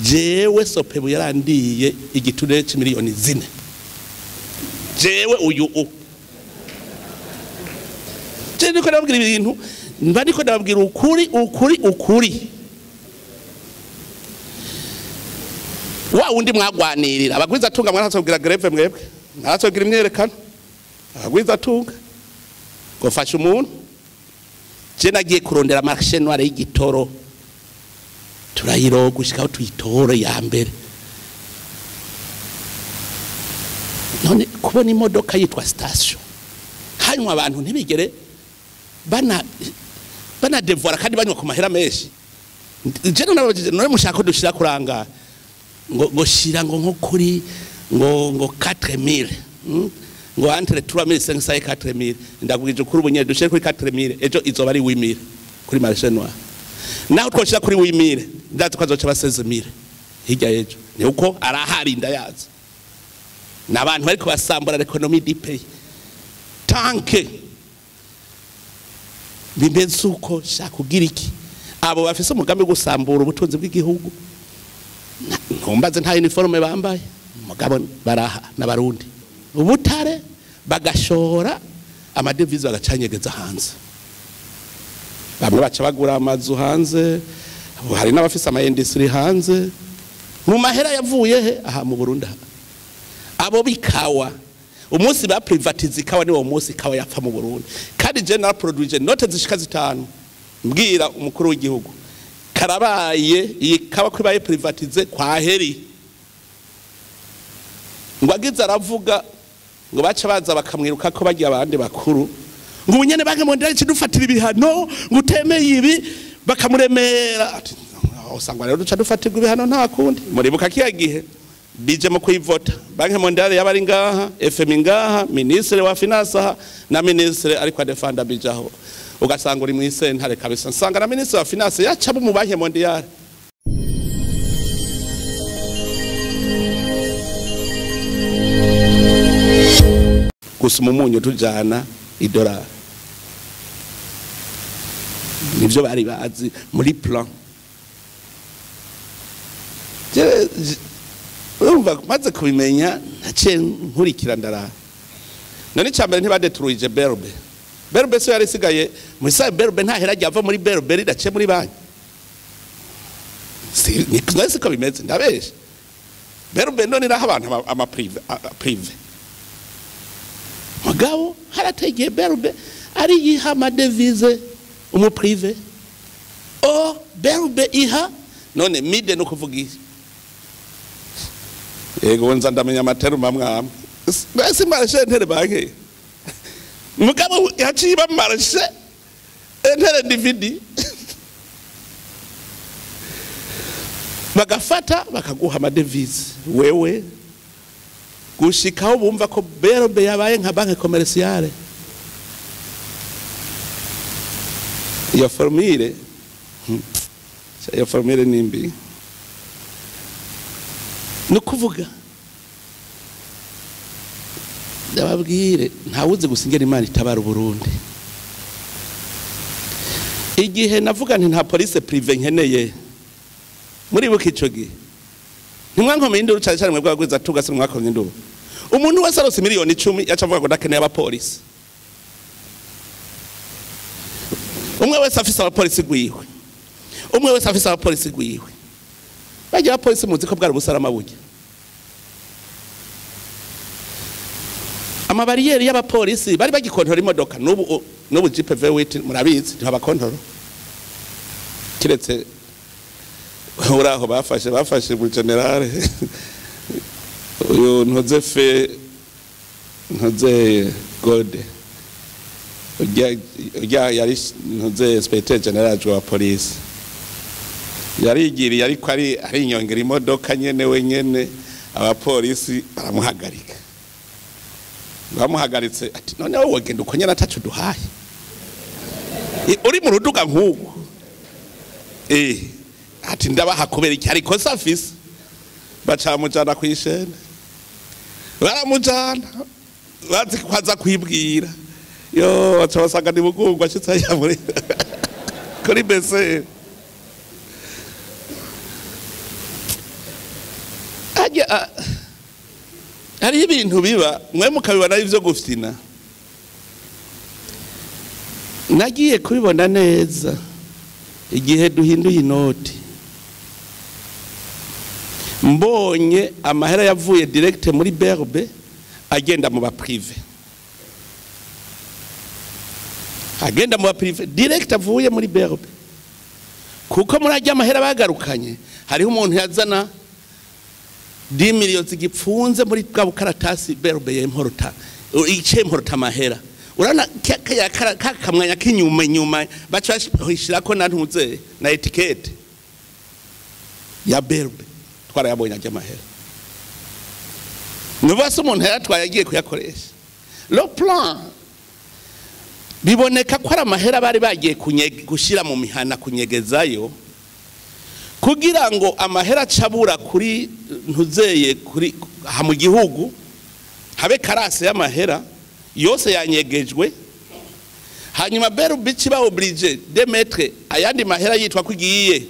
Jewe Sopebu yarandiye igiturire c'imiliyoni 4. Jewe uyu u je ndiko ndababwira ibintu, mba ndiko ndababwira ukuri ukuri ukuri. Wa wundi mwagwanirira abagwiza tunga mwaratsobwira greve mwebwe, mwaratsobwira imyerekano abagwiza tunga gofasha umuntu. Je nagiye kurondera marché noire y'igitoro, turayiroga gushika tuyitore ya mbere. None kubona imodoka yitwa station hanyuma abantu ntibigere bana devora kandi banywa ku mahera menshi. Je nababajije none mushaka dushira kuranga ngo shira ngo nko kuri ngo 4000 ngo entre 3500 et 4000. Ndakubwije kuri ubunyere dushire kuri 4000, ejo izoba ari 8000 kuri marché noir. Naho twoshira kuri 8000 ndazi ko azoca ba 16000 hirya ejo. Ni uko arahari ndayazi. Nabantu bariko basambura l'économie du pays. Tanke bimeze uko shaka kugira iki abo bafise umugambi gusambura ubutunzi bw'igihugu. Ntumbaze nta uniforme bambaye, mugabo baraha n'abarundi ubutare bagashora amadevize bagacanyegeza hanze. Bamwe baca bagura amazu hanze, hari n'abafise ama industry hanze. Mu mahera yavuye he aha mu Burundi. Abo bikawa umunsi ba privatize ikawa ni wo munsi ikawa yapfa mu Burundi. Kandi general produce note zishika 5 mbwira umukuru w'igihugu karabaye iyi kawa kwibaye privatize kwa heri. Ngo agize aravuga ngo baca baza bakamwiruka ko bagiye abandi bakuru ngo ubunyene banke mondera kidufatira ibihano ngo utemeye ibi bakamuremera. Usangwa rero duca dufatirwa ibihano nta kundi. Muribuka kiya gihe bije mu kwivota banke mondale yabari ngaha, FMI ngaha, ministre wa finance aha na ministre ariko adefanda bijaho. Ugasanga uri mwisentare kabisa. Nsanga na ministre wa finance yaca mu banke mondiale. Gusuma umunyu tujana idolari nivyo bari bazi muri plan. Urumva maze kubimenya naciye nkurikira ndarara. None cyambere ntibadeturuije Berbe. Berbe so yari sigaye muri sa Berbe nta hera ryava muri Berbe ridaciye muri banki. Si ni siko bimeze ndabesha. Berbe none iraha abantu ama prive prive. Mugabo harategeye Berbe ari yiha amadevise umu prive. O Berbe iha none mide no kuvuga iki. Yego nza ndamenya amateru mamwamwe. Basi marché intere banke. Mugabo yaciye ba marché intere DVD. Bagafata bakaguha amadevise wewe gushikaho bumva ko Berbe yabaye nka banke commerciale. Iyo formule nimbi. Nukuvuga ndababwire ntawuzi gusingera Imana itabara Burundi. Igihe navuga nti nta police prive nkeneye muribuka ico gihe ntimwankomeye induru cyane cyane mwebwe abagwiza tuga se mwakomye induru. Umuntu wese arose miliyoni 10 yaca avuga ngo ndakeneye abapolisi. Umwe wese afise abapolisi gwiwe, umwe wese afise abapolisi gwiwe. Bagira abapolisi muzi ko bwari busarama burya. Amabariyeri y'abapolisi bari bagikontora imodoka n'ubu GPV8 murabizi ntibabakontora. Kiretse uraho bafashe mu general uyu ntoze fe ntoze gode ujya yari ntoze inspecteur general wa police yarigiriye ariko ari inyongera imodoka nyene wenyene abapolisi baramuhagarika. Bamuhagaritse ati none wowe wagenda uko nyene atacu duhaye uri mu ruduga nk'uko ati ndabaha kubera iki ariko safisi. Bacamujana kwishene baramujana bazi kwaza kwibwira yo baca basanga ni bugungwa ashitse ya muri kuri bese. Hajya hariho ibintu biba mwe mukabibona ari ivyo gufyina. Nagiye kubibona neza igihe duhinduye inoti, mbonye amahera yavuye direct muri BRB agenda mu ba privé, agenda mu ba privé direct avuye muri BRB, kuko muri ajya amahera bagarukanye hariho umuntu yazana 10 millions zigipfunze muri bwa bukaratasi BRB yemporota ice importa amahera. Urana kakamwanya k'inyuma nyuma baca bashirako na ntuze na etikete ya BRB, twarayabonye ajya amahera. Nubase umuntu yaratwaye agiye kuyakoresha. Le plan biboneka ko ari amahera bari bagiye gushira mu mihana kunyegezayo, kugira ngo amahera acabura kuri ntuzeye kuri ha mu gihugu habe karase y'amahera yose yanyegejwe. Hanyuma BRB ba obligé de mettre ayandi mahera yitwa kugiye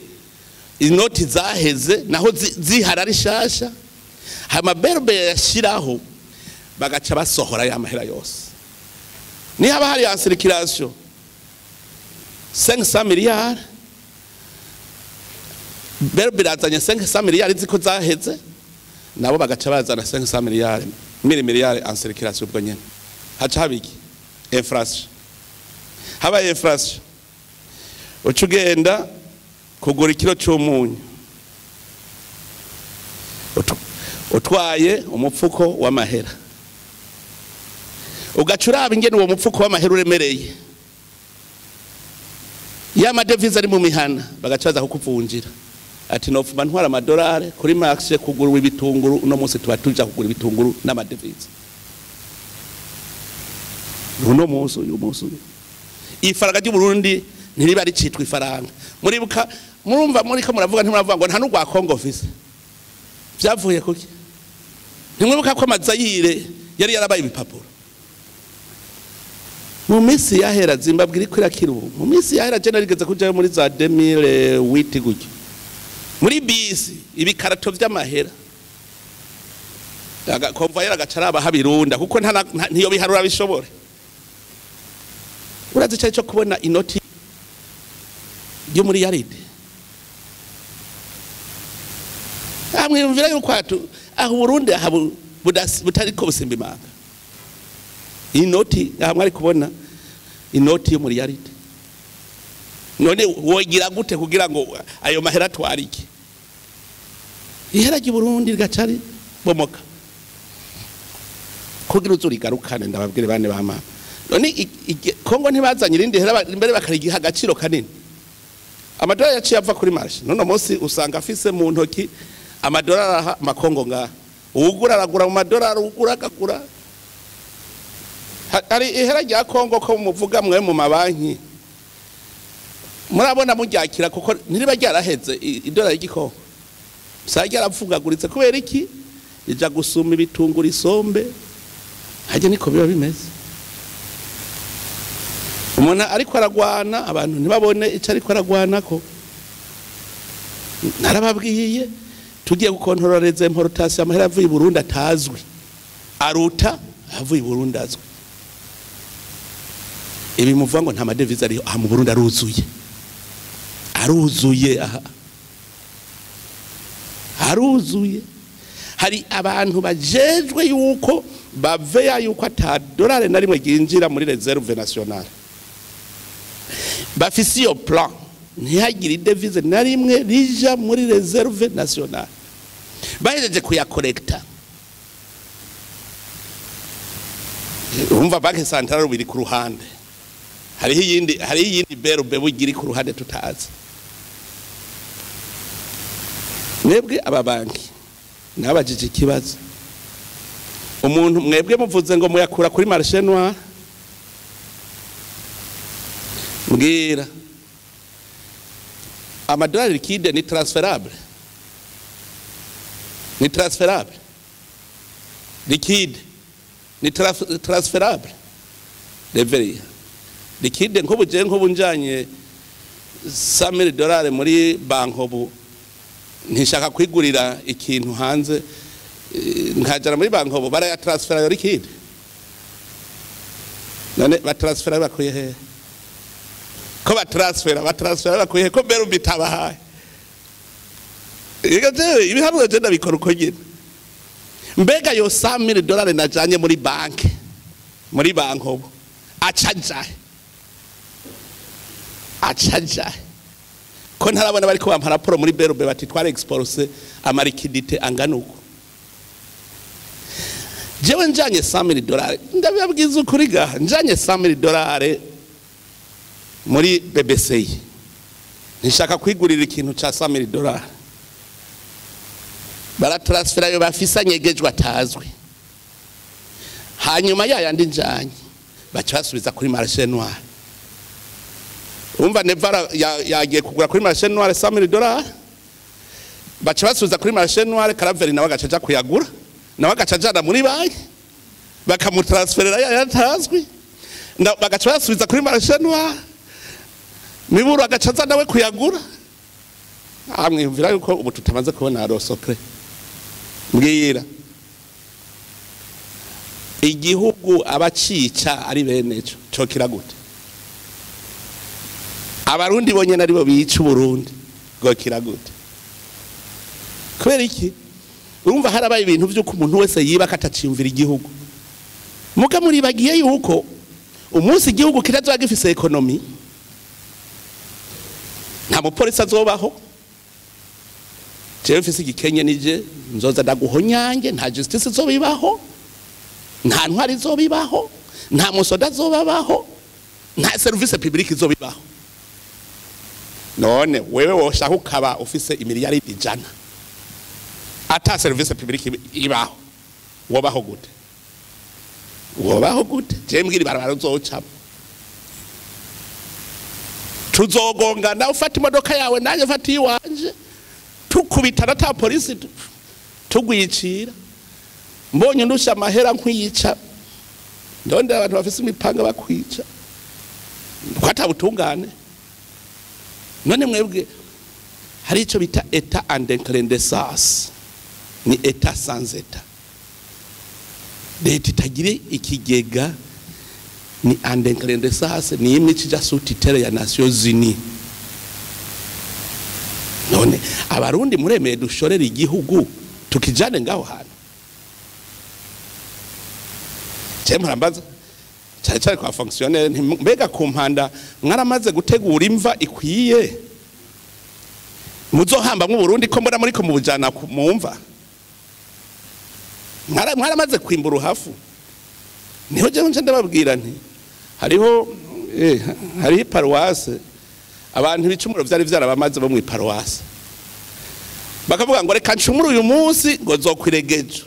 inoti zaheze naho zihara ari shasha, hama BRB yashiraho bagaca basohora ya mahera yose. Ni haba hari en circulation 500 milliards, BRB razanye 500 milliards ziko zaheze, nabo bagaca bazana 500 milliards 1000 milliards en circulation ubwo nyene. Haca habiki inflation, haba inflation ucugenda kugura ikiro cy'umunyu utwaye umupfuko w'amahera, ugacuraba ingene uwo mupfuko w'amahera uremereye, ya madevize ari mu mihana bagacaza kukuvunjira ati nofuma ntwara amadolari kuri marché kugura ibitunguru, uno munsi tuba tuja kugura ibitunguru n'amadevize uno munsi uyu munsi. Ifaranga ry'u Burundi ntiriba ricitwa ifaranga. Muribuka murumva muri ko muravuga ntimuravuga ngo nta n'urwa Congo office byavuye kuki? Ntimwibuka ko amazayire yari yarabaye ibipapuro mu minsi yahera? Zimbabwe iriko irakira ubu. Mu minsi yahera je narigeze kujayo muri za 2008 gutyo, muri bisi ibikarato vy'amahera konvoyera agaca araba habirunda kuko ntiyo biharura bishobore. Urazi cyo cyo kubona inoti yo muri yaride amwiyumvira yuko aho Burundi aha butariko busimba imanga. Inoti hamwe ari kubona inoti yo muri yaride, none wogira gute kugira ngo ayo mahera atwarike? Ihera ry'u Burundi rigacari bomoka kugira uzurigarukane. Ndababwire bane ba mama, none Kongo ntibazanye irindi hera imbere bakarigiha agaciro kanini. Amadolari yaciye ava kuri marché, none munsi usanga afise mu ntoki amadolari aha makongo ngaha, uwugura aragura mu madolari, uwugura akagura. Hari ihera rya Kongo ko muvuga mwe mu mabanki murabona muryakira kuko ntiriba ryaraheze idolari ry'ikongo usanga ryaravugaguritse. Kubera iki? Rija gusuma ibitunguru isombe, hajya niko biba bimeze. Umuntu ariko aragwana abantu ntibabone icyo ariko aragwanako. Narababwiye tugiye gukontororeza importation amahera avuye i Burundi atazwi aruta avuye i Burundi azwi. Ibi muvuga ngo nta madevize ariho aha mu Burundi aruzuye, aruzuye aha aruzuye. Hari abantu bajejwe yuko baveya yuko ata dolari na rimwe ryinjira muri reserve nationale, bafise iyo plan ntihagire devise na rimwe rija muri reserve nationale. Bahejeje kuyakorekta, urumva banque centrale biri ku ruhande, hariho iyindi, hariho iyindi BRB bugiri ku ruhande tutazi. Mwebwe aba banki nabajije ikibazo, umuntu mwebwe muvuze ngo muyakura kuri marché noir, mbwira amadolari liquide ni transferable, ni transferable liquide ni transferable reveria liquide. Nkubu je nkubu njanye $100,000 muri bankobu ntishaka kwigurira ikintu hanze, Nkajana muri bankobo barayatransfera yo liquide. None batransfera bakuye he? Ko batransfera bakuye ko mbere bitabahaye. Ego ibiharuro je ndabikora uko nyene. Mbega yo $100,000 najanye muri banke, muri bankobo acaja ko ntarabona bariko bampa raporo muri Berube bati tware expulse amarikidite angana uko. Jewe njanye $100,000 ndababwiza ukuri gaha, njanye $100,000 muri BBC nishaka kwigurira ikintu ca $100,000 baratransfera yo bafisa nyegejwe atazwi, hanyuma yayandi njanye baca basubiza kuri marché noir. Umva Nevara yagiye kugura kuri marché noir $100,000 baca basubiza kuri marché noir. Karaveri nawe agaca aja kuyagura, nawe agaca ajana muri banki bakamutransferera yatazwi, bagaca basubiza kuri marché noir. Miburu agaca aza nawe kuyagura. Amwiyumvira yuko ubu tutamaze kubona rosokre. Mbwira igihugu abacica ari beneco cokira gute? Abarundi bonyene aribo bica Burundi gokira gute? Kubera iki? Urumva harabaye ibintu vy'uko umuntu wese yiba katacimvira igihugu. Muga muri bagiye yuko umunsi igihugu kirazoba gifise economy, nta mupolisi azobaho. Jewe mfise igikenye nije nzoza ndaguhonyange, nta justice izobibaho, nta ntwari izobibaho, nta musoda azobabaho, nta service publique izobibaho. None wewe woshaka ukaba ufise imiliyari 100 ata service publique ibaho, wobaho gute? Wobaho gute? Je mbwira ibarabara uzocamo, tuzogongana, ufata imodoka yawe nanjye mfata iwanje, tukubitana ta polisi tugwicira. Mbonye ndusha amahera nkwica, ndonde abantu bafise imipanga bakwica kwata butungane. None mwebwe hari ico bita état en déclindessance, ni état sans état. Leta itagire ikigega ni en déclindessance, ni imwe cija sous tutelle ya Nations Unies. None abarundi muremeye dushorera igihugu tukijane ngaho hantu? Je murambaza cyane cyane kwa fonctionnaire, mbega ku mpanda mwaramaze gutegura imva ikwiye muzohamba mu Burundi ko mbona muri ko mubujana mu mva? Mwaramaze kwimbura uruhafu? Niho je nje ndababwira nti hariho hariho paroisse abantu ibicumuro vyari vyarabamaze bo mu paroisse bakavuga ngo reka ncumure uyu munsi ngo zokwiregejo,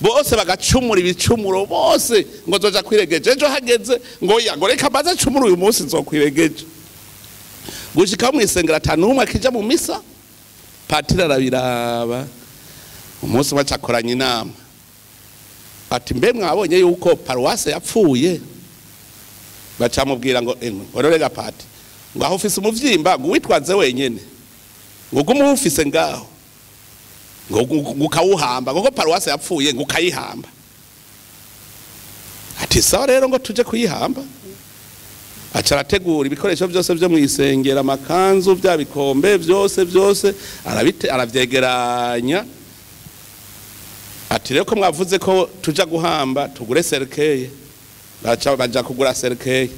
bose bagacumura ibicumuro bose ngo zoja kwiregejo, ejo hageze ngo ya ngo reka maze cumure uyu munsi nzokwiregejo. Gushika mu isengero atanu umwe akija mu misa, patiri arabiraba. Umunsi umwe acakoranya inama ati mbe mwabonye yuko paroisse yapfuye? Bacamubwira ngo ororega pati, ngo aho ufise umuvyimba ngo witwaze wenyene, ngo gume ufise ngaho ngo ukawuhamba, ngo paroisse yapfuye ngo ukayihamba. Ati sawa rero ngo tuje kuyihamba. Aca arategura ibikoresho byose byo mwisengera, amakanzu, bya bikombe byose byose aravyegeranya. Ati rero ko mwavuze ko tuja guhamba tugure cercueil. Baca baja kugura cercueil.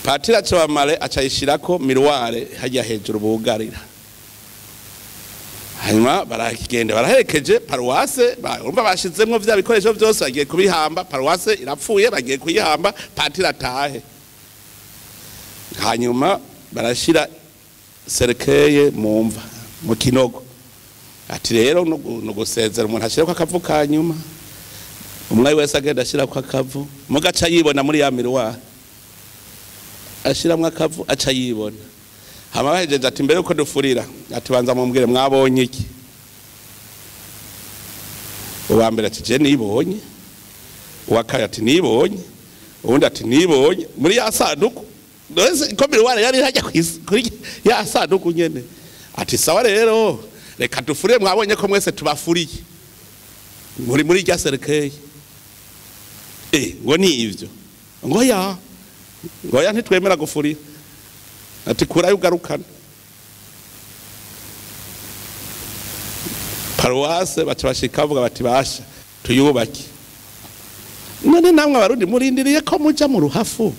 Patiri aca bamare acayishirako miroir hajya hejuru bugarira. Hanyuma baragenda baraherekeje paroisse, urumva bashizemwo vya bikoresho byose bagiye kubihamba, paroisse irapfuye bagiye kuyihamba, patiri atahe. Hanyuma barashira cercueil mu mva mu kinogo. Ati rero no gusezera umuntu ashirako akavu kanyuma, umwe wese agenda ashirako akavu, mugaca yibona muri ya miroir, ashiramwo akavu aca yibona. Hama bahejeje ati mbere uko dufurira, ati banza mumbwire mwabonye iki? Uwa mbere ati je nibonye, uwa kabiri ati nibonye, uwundi ati nibonye muri ya sanduku. None ko miroir yari hajya kuri ya sanduku nyene. Ati sawa rero Reka dufurire, mwabonye ko mwese tubafuriye muri rya cercueil. Ngo ni ivyo, ngo ya ngo ya ntitwemera gufurira, ati kurayo ugarukana. Paruwase baca bashika bavuga bati basha tuyubake. None namwe Abarundi murindiriye ko muja mu ruhafu?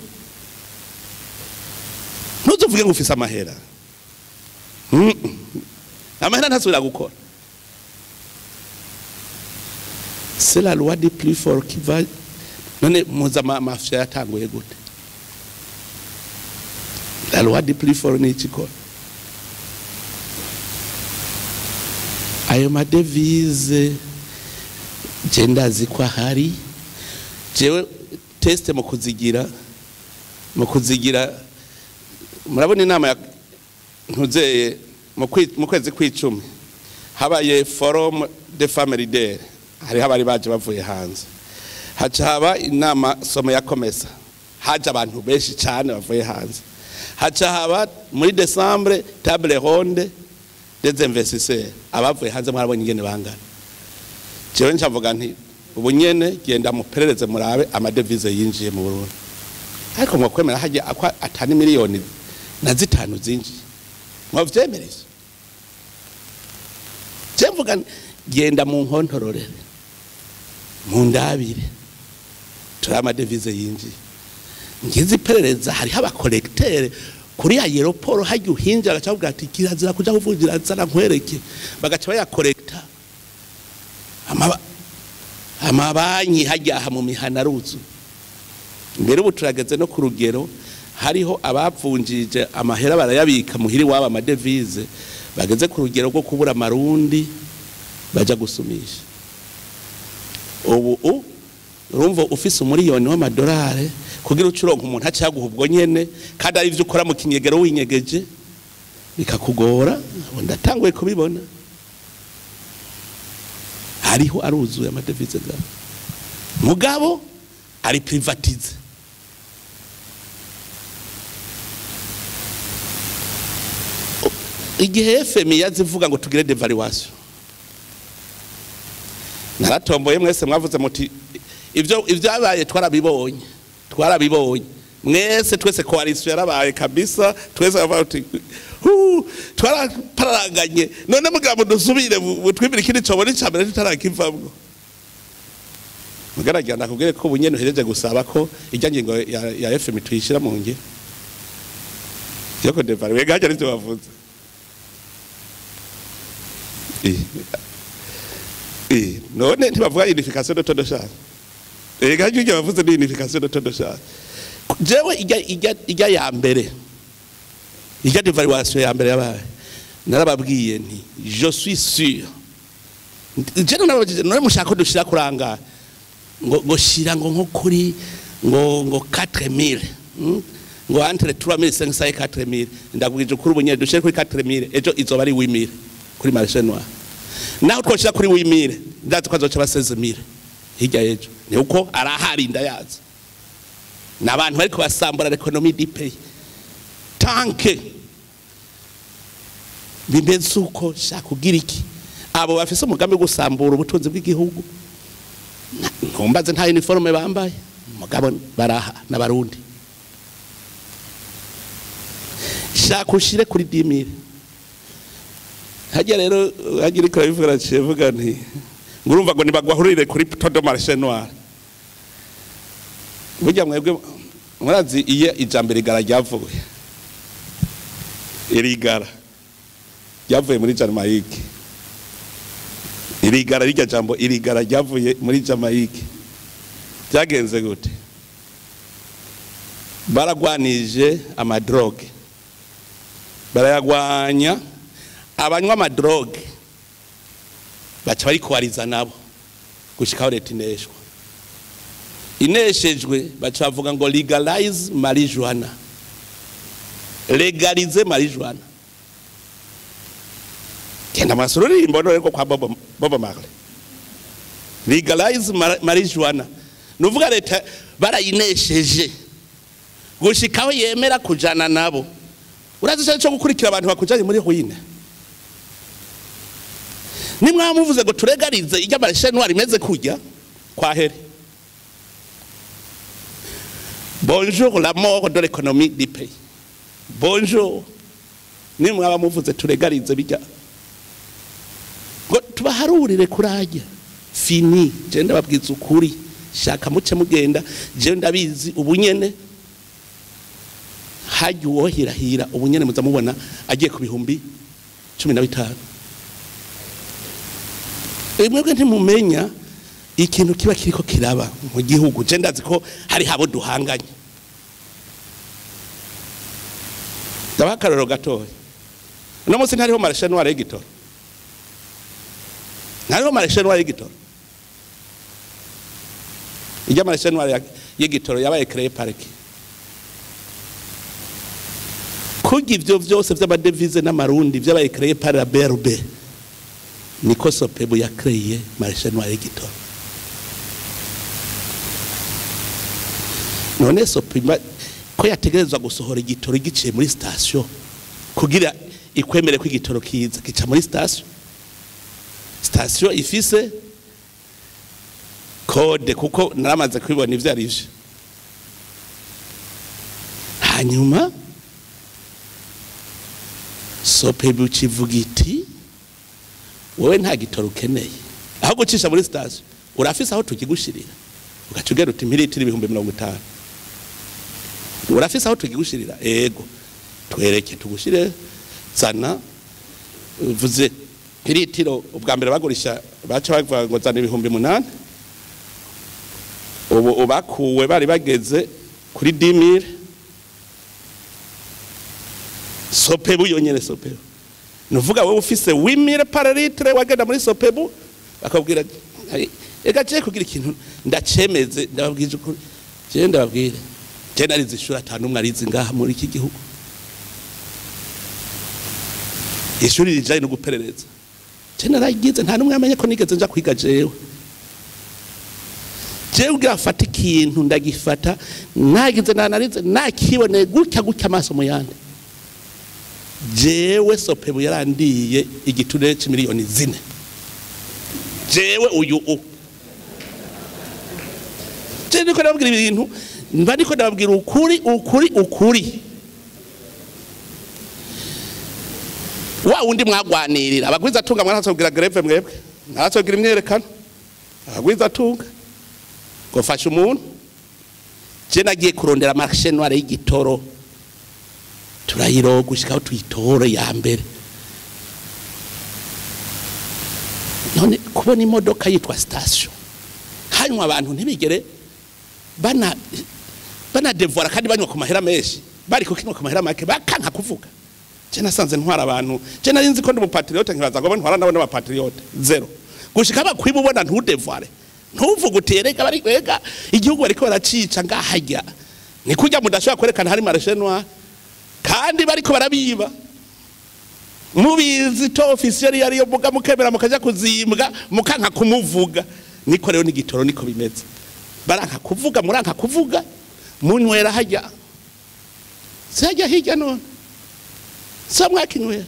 Ntuzuvuge ngo ufise amahera. Amahera ntasubira gukora. C'est la loi des plus forts qui va. None muza mafia yatanguye gute? La loi des plus forts ni ikikora. Ayo madevize je ndazi ko ahari. Jewe test mu kuzigira murabona inama ya ntuzeye mu kwezi kw'icumi habaye forum de femmes leaders, hari habari baje bavuye hanze, haca haba inama somo ya komesa, haje abantu benshi cyane bavuye hanze, haca haba muri Decembre table ronde des investisseurs, abavuye hanze mwarabonye ingene bangana. Jewe ncavuga nti ubu nyene genda muperereze murabe amadevize yinjiye mu Burundi, ariko mwa kwemera haje akwa atani miliyoni na zitanu zinjiye, mwavyemereye. Je mvuga genda mu nkontororere mu ndabire turi amadevize yinjiye, ngize iperereza hariho abakolektere kuri aeroport hajya uhinja agaca ati kirazira kuja kuvunjira nzana nkwereke, bagaca bayakolekta amabanki hajya mu mihana ruzu. Mbere ubu turageze no ku rugero hariho abavunjije amahera barayabika muhiri waba amadevize, bageze ku rugero rwo kubura amarundi baja gusumisha. Ubu urumva ufise umuriyoni w'amadolari kugira ucuronka umuntu acaguha ubwo nyene, kandi ari ivyo ukora mu kinyegero winyegeje bikakugora. Ndatanguye kubibona hariho aruzuye amadevize ga mugabo ari privatize. Igihe FMI yazivuga ngo tugire devaluation, naratomboye mwese mwavuze muti ivyo ivyabaye twarabibonye mwese, twese coalition yarabaye kabisa, twese bavuga twaraparanganye. None mugabo dusubire butwibira ikindi cobona icambere tutarakivamwo. Mugaragira ndakubwire ko bunyene uhereje gusaba ko ijya ngingo ya FMI tuyishira mu nge yoko devaluation gaje arivyo bavuze. None ntibavuga unification de taux de change. Gaje ujya bavuze ni unification de taux de change. Jewe ijya ya mbere, ijya devaluation ya mbere yabaye, narababwiye nti je suis sûr. Je narababwiye none mushaka ko dushira kuranga ngo shira ngo nko kuri ngo 4000 ngo entre 3500 et 4000, ndakubwije kuri ubunyene dushire kuri 4000 ejo izoba ari 8000 kuri marché noir. Naho twoshira kuri 8000 ndazi ko azoca ba 16000 hirya ejo, ni uko arahari ndayazi. N'abantu bariko basambura l'économie du pays tanke bimeze uko shaka kugira iki abo bafise umugambi gusambura ubutunzi bw'igihugu. Ntumbaze nta uniforme bambaye, mugabo baraha n'abarundi. Shaka ushire kuri 10000. Hajya rero hagira ikora bivuga civuga nti ngurumva ngo nibagwahurire kuri todo marché noir. Burya mwebwe murazi iye ijambere igara ryavuye, irigara ryavuye muri Jamaica, irigara rirya jambo irigara ryavuye muri Jamaica. Byagenze gute? Baragwanije amadroge, barayagwanya. Abanywa amadroge baca bari kwariza nabo gushikaho leta ineshwa. Ineshejwe baca bavuga ngo legalize marijuana, legalize marijuana. Kenda masururi imbono reko kwa Bobo Marley, legalize marijuana. Nuvuga leta barayinesheje gushikaho yemera kujana nabo. Urazi cyo gukurikira abantu bakujanye muri ruine. Nimwamuvuze ngo turegarize ijya marché noir imeze kujya kwa here. Bonjour la mort de l'économie du pays. Bonjour. Nimwaba muvuze turegarize bijya ngo tubaharurire kurajya. Fini, je ndababwiza ukuri, shaka muce mugenda, je ndabizi ubunyene hajya uwohirahira ubunyene muza mubona agiye ku 15,000. Mwebwe ntimumenya ikintu kiba kiriko kiraba mu gihugu. Je ndazi ko hari habo duhanganye. Ndabaha akarorero gatoya. Uno munsi ntariho marché noir y'igitoro. Ntariho marché noir y'igitoro. Ijya marché noir y'igitoro yabaye créé par qui? Kugira ivyo vyose vy'amadevise n'amarundi vyabaye créé par la BRB. Niko Sopebu ya créé marché noir y'igitoro. None Sopebu ko yategerezwa gusohora igitoro giciye muri station kugira ikwemere ko igitoro kiza kica muri station. Station ifise code kuko naramaze kubibona ivyo arivyo. Hanyuma Sopebu kivuga iti wewe nta gitoro ukeneye, aho gucisha muri station urafise aho tukigushirira, ukacugera uti mililitiro 50,000. Urafise aho tukigushirira? Ego, twereke tugushire. Zana uvuze mililitiro. Ubwa mbere bagurisha baca bavuga ngo zana 8,000. Ubu ubakuwe bari bageze kuri 10,000. Sopebu yonyene, Sopebu nuvuga wewe ufise 8,000 par litre wagenda muri Sopebu bakabwira ega je kugira ikintu ndacemeze. Ndababwije ukuri, je ndababwire, je narize ishuri atanu umwe arize ngaha muri iki gihugu, ishuri rijanye no guperereza. Je naragize nta numwe yamenye ko nigeze nja kwiga. Jewe jewe afata ikintu ndagifata nagize nanarize nakiboneye gutya gutya amaso mu yandi. Jewe Sopebu yarandiye igiturire c'imiliyoni 4. Jewe uyu u je niko ndababwira ibintu, mba niko ndababwira ukuri ukuri ukuri. Wa wundi mwagwanirira abagwiza tunga mwaratubwira greve, mwebwe mwaratubwira imyerekano abagwiza tunga ngo fasha umuntu. Je nagiye kurondera marché noir y'igitoro, turayiroga gushika aho tuyitore ya mbere. None kubona imodoka yitwa station hanyuma abantu ntibigere bana banadevora kandi banywa ku mahera menshi, bari kukinwa ku mahera make bakanka kuvuga. Je nasanze ntwara abantu, je nari nzi ko ndi umupatriote nkibaza ngo ntwara nabo n'abapatriote zero. Gushika bakwiba ubona ntudevore, ntuvuge utereka bari kwega igihugu bariko baracica ngahajya. Ni kujya mudashobora kwerekana hari marché noir kandi bariko barabiba. Mubizi to officiel yari yo muga mukemera mukaja kuzimbwa mukanka kumuvuga. Niko rero n'igitoro niko bimeze. Baranka kuvuga, muranka kuvuga, munywera hajya. Sajya hirya none. Samwa kinywera.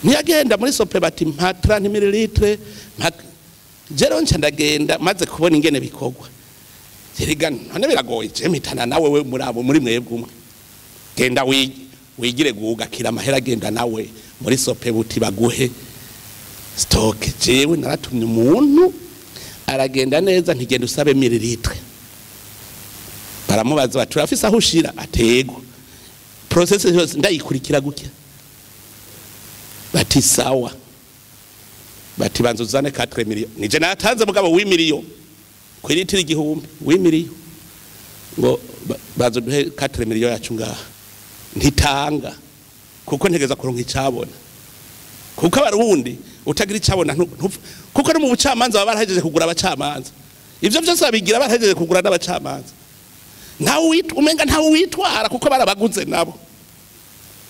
Ntiyagenda muri Sope bati mpa 30 ml, jero nca ndagenda maze kubona ingene bikogwa. Erega none biragoye, je mpitana nawe we muri abo muri mwebwe umwe. Genda wigire gugakira amahera, genda nawe muri Sopebu baguhe stock. Jewe naratumye umuntu aragenda neza, ntigenda usabe mililitre. Baramubaza bati urafise aho ushira? Atego. Process yose ndayikurikira gutya. Bati sawa. Bati banza uzane 4 millions. Nije natanze mugabo 8 millions. Kwiritira 1,000 8 millions. Ngo banza duhe 4 millions yacu ngaha. Ntitanga kuko ntegeza kuronka icabona. Kuko abarundi utagira icabona kuko no mu bucamanza baba barahejeje kugura abacamanza. Ivyo byose babigira barahejeje kugura n'abacamanza. Ntawe umenga ntawe witwara kuko barabaguze nabo.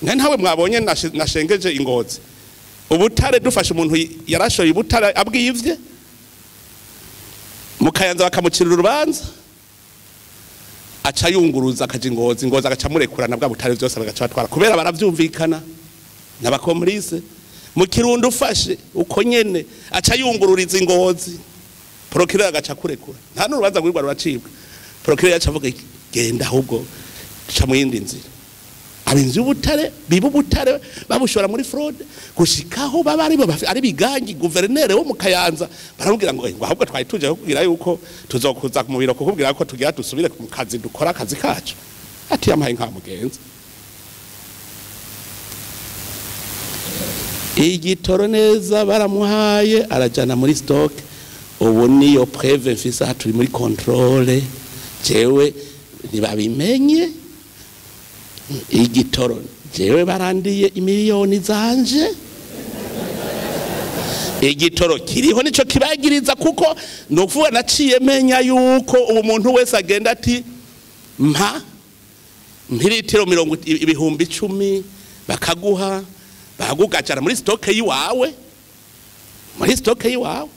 Ntawe mwabonye nashengeje ingozi. Ubutare dufashe umuntu yarashoye ubutare abwivye mukayanza bakamucira urubanza, aca yunguruza akaja ingozi, ingozi agaca murekurana bwa butare byose bagaca batwara kubera baravyumvikana n'abakomplice. Mu Kirundo ufashe uko nyene aca yungururiza ingozi, procureur agaca kurekura, nta n'urubanza rwirwa ruracibwa. Procureur yaca avuga genda ahubwo ca mu yindi nzira. Abinzi ubutare biba ubutare babushora muri fraude gushikaho baba ari bo ari bigangi. Gouverneur wo mu Kayanza baramubwira ngo ahubwo twari tuje kukubwira yuko tuzokuza mu biro kukubwira ko tugira dusubire mu kazi dukora akazi kacu. Ati yamaye nka mugenzi. Igitoro neza baramuhaye arajana muri stock. Ubu niyo preuve mfise aha turi muri contrôle, jewe ntibabimenye. Igitoro jewe barandiye imiliyoni zanje, igitoro kiriho nico kibagiriza, kuko nokuvuga naciye menya yuko ubu muntu wese agenda ati mpa mpiritiro 10,000 bakaguha, bagugajana muri stock yiwawe, muri stock yiwawe.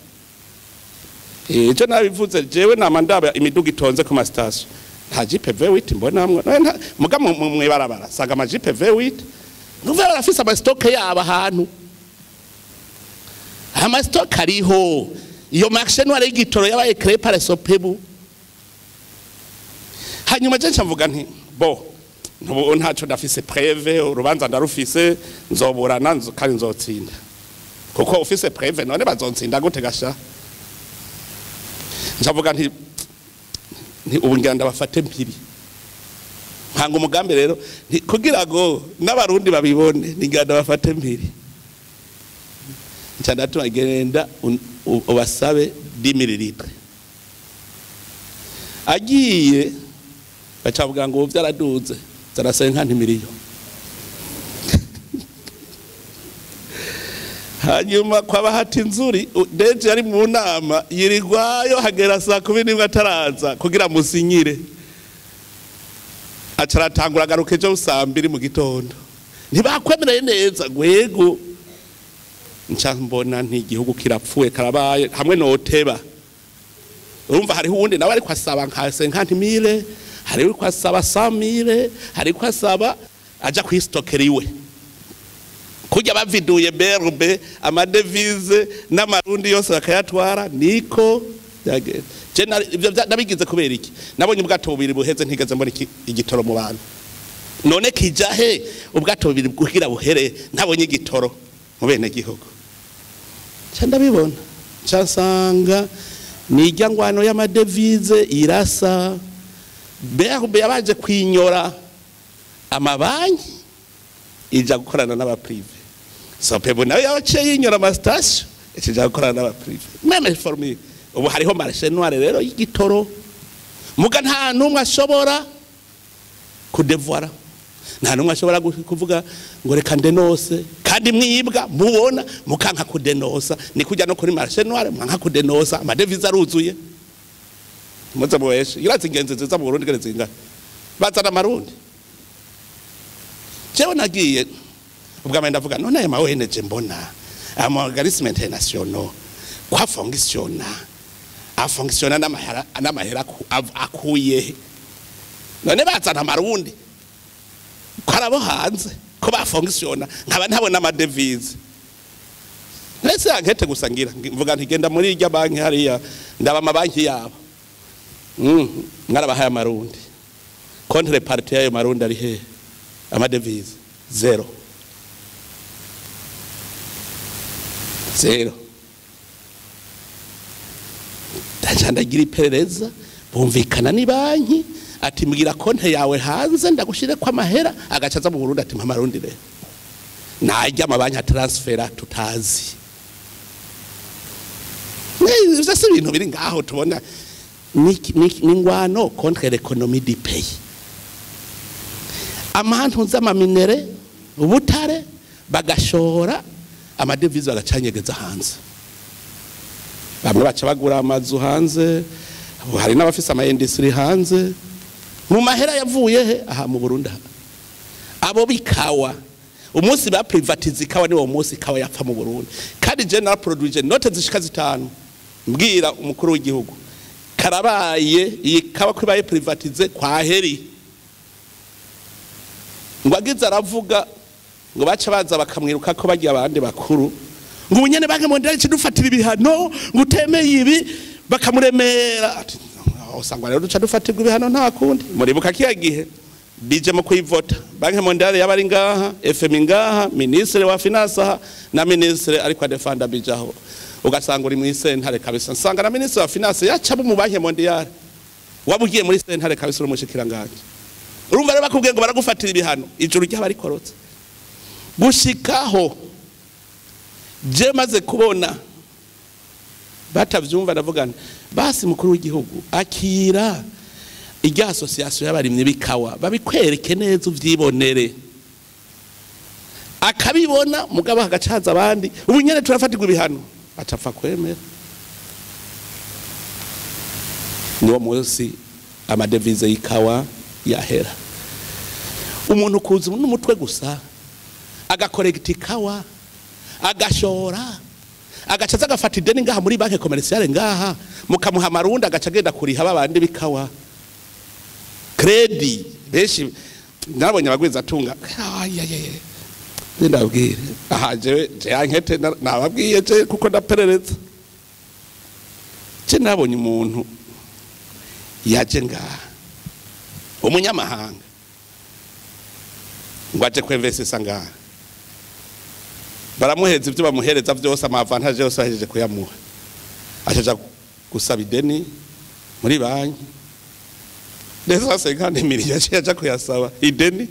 Ejo nabivuze jewe nama ndaba imiduga itonze ku mastation, nta Jeep V8 mbona mwe muga mwibarabara sanga ama Jeep V8 nuva barafise ama stock yaba ahantu, ama stock ariho. Iyo marché noire y'igitoro yabaye créé par Sopebu. Hanyuma je ncavuga nti bo ntubu ntaco ndafise preuve, urubanza ndarufise, nzoburana kandi nzotsinda, kuko ufise preuve none bazotsinda gute gasha. Ncavuga nti ubu ngira ndabafate mpiri mpanga umugambi rero kugira ngo n'abarundi babibone, ningira ndabafate mpiri. Nca ndatuma genda ubasabe 10 ml. Agiye bacavuga ngo vyaraduze zarasenka 50 miliyoni. Hanyuma kwaba hati nzuri deje ari mu nama yirigwayo hagera saa 11 ataraza kugira musinyire, acaratangura agaruka ejo saa 2 mu gitondo ntibakwemereye neza gwego. Nca mbona nti igihugu kirapfuye karabaye hamwe noteba. Urumva hariho uwundi nawe ariko asaba nka 50,000, hariho ariko asaba 100,000, hariho asaba aja kwistokera iwe kujya baviduye berbe amadevize n'amarundi yose bakayatwara. Niko je nabigize kubera iki? Nabonye ubwato bubiri buheze ntigeze mbona igitoro mu bantu. None kija he ubwato bubiri kugira buhere ntabonye igitoro mu bene gihugu? Nca ndabibona, nca nsanga nijya ngwano y'amadevize irasa. Berbe yabaje kwinyora amabanki ija gukorana n'abaprive. Sopebu nawe yaciye yinyora ama station ija gukorana n'abaprive. Même formule ubu hariho marché noire rero y'igitoro, muga nta numwe ashobora kudevoira, nta numwe ashobora kuvuga ngo reka ndenose, kandi mwibwa mubona mukanka kudenosa. Ni kujya no kuri marché noire mwanka kudenosa, amadevize aruzuye. Muze muweshe irazi ingenzi ziza mu Burundi gere zingana bazana amarundi. Jewe nagiye ubwa mbere ndavuga none aya ma ONG mbona ama organisme international kwa fonctionna a fonctionna n'amahera akuye, none bazana amarundi ko arabo hanze ko ba fonctionna nkaba ntabona amadevize. Nese ankete gusa ngira mvuga nti genda muri irya banki hariya ndaba amabanki yabo mwarabahaye amarundi, contrepartie yayo marundi ari he? Amadevize zero zero. Ndagira iperereza bumvikana ni banki ati mbwira konte yawe hanze ndagushire kwa mahera, agacaza mu Burundi ati mpa amarundi rero. Najya amabanki transfera tutazi. Ivyo si ibintu biri ngaho tubona ni ngwano contre l'économie du pays. Amantu z'amaminere ubutare bagashora amadevize bagacanyegeza hanze, bamwe baca bagura amazu hanze, hari n'abafise ama industry hanze. Mu mahera yavuye he? Aha mu Burundi. Abo bikawa umunsi ba privatize ikawa ni wo munsi ikawa yapfa mu Burundi. Kandi general produit note zishika 5 mbwira umukuru w'igihugu karabaye iyi kawa kwibaye privatize kwa heri. Ngo agize aravuga Ngo baca baza bakamwiruka ko bagiye abandi bakuru ngo ubunyene Banque mondiale idufatira ibihano, ngo utemeye ibi, bakamuremera. Usanga rero duca dufatirwa ibihano, nta kundi. Muribuka kiya gihe bije mu kuyivota, Banque mondiale yabari ngaha, FMI ngaha, ministre wa finance aha na ministre ariko adefanda bijaho, ugasanga uri mu sentare kabisa. Nsanga na ministre wa finance yaca mu Banque mondiale, wabugiye muri sentare kabisa uri umushikiranganje. Urumva rero bakubwiye ngo baragufatira ibihano, ijuru ryaba rikorotse. Gushikaho je maze kubona batavyumva, ndavuga basi mukuru w'igihugu akira irya association y'abarimyi bikawa babikwereke neza uvyibonere. Akabibona, mugabo hagacaza abandi, ubu nyene turafatirwa ibihano, acapfa kwemera. Niwo munsi amadevize y'ikawa yahera. Umuntu kuza n'umutwe gusa agakorekta ikawa, agashora, agacaza agafata ideni ngaha muri banque commerciale ngaha, mukamuha amarundi, agaca agenda kuriha babandi bikawa crédit. Benshi nabonye abagwiza atunga. Ndabwire aha, jewe je enquête nababwiye je kuko ndaperereza. Je nabonye umuntu yaje ngaha, umunyamahanga, ngo aje kwinvestisa ngaha, baramuheza ibyo bamuhereza byose, ama avantage yose ahejeje kuyamuha, ashaja gusaba ideni muri banki neza 50 millions. Yaciye aja kuyasaba ideni,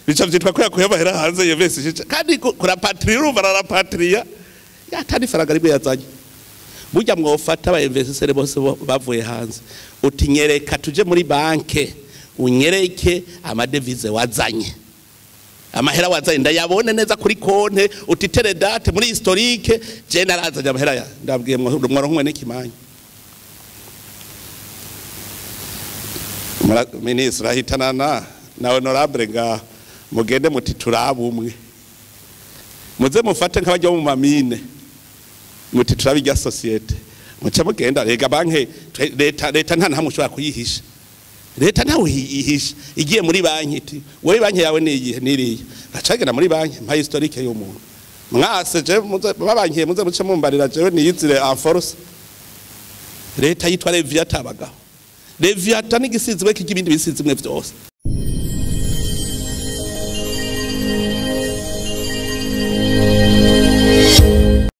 bica vyitwa ko yakuye amahera hanze yinvestishije, kandi kurapatriya, urumva ararapatriya yatari faranga rimwe yazanye. Burya mwofata aba investisseurs bose bavuye hanze, uti nyereka tuje muri banke, unyereke amadevize wazanye, amahera wazanye ndayabone neza kuri konte, uti telle date muri historique je narazanye amahera ya, ndabwiye mworonkumwe n'ikimanyi. Minisitiri ahitana na honorable ngaha, mugende muti turaba umwe, muze mufate nk'abajya mu mamine, muti turaba irya société, muce mugenda. Rega banke leta nta ntamwe ushobora kuyihisha, leta ntawe ihisha. Igiye muri banki iti wowe banki yawe ni iyihe? Niriya. Bacagenda muri banki, mpa historique y'umuntu mwase, je muze babankiye, muze muce mumbarira jewe niyizire en force. Leta yitwa Leviathan, abagabo Leviathan n'igisizi we kijya ibindi bisizimwe vyose.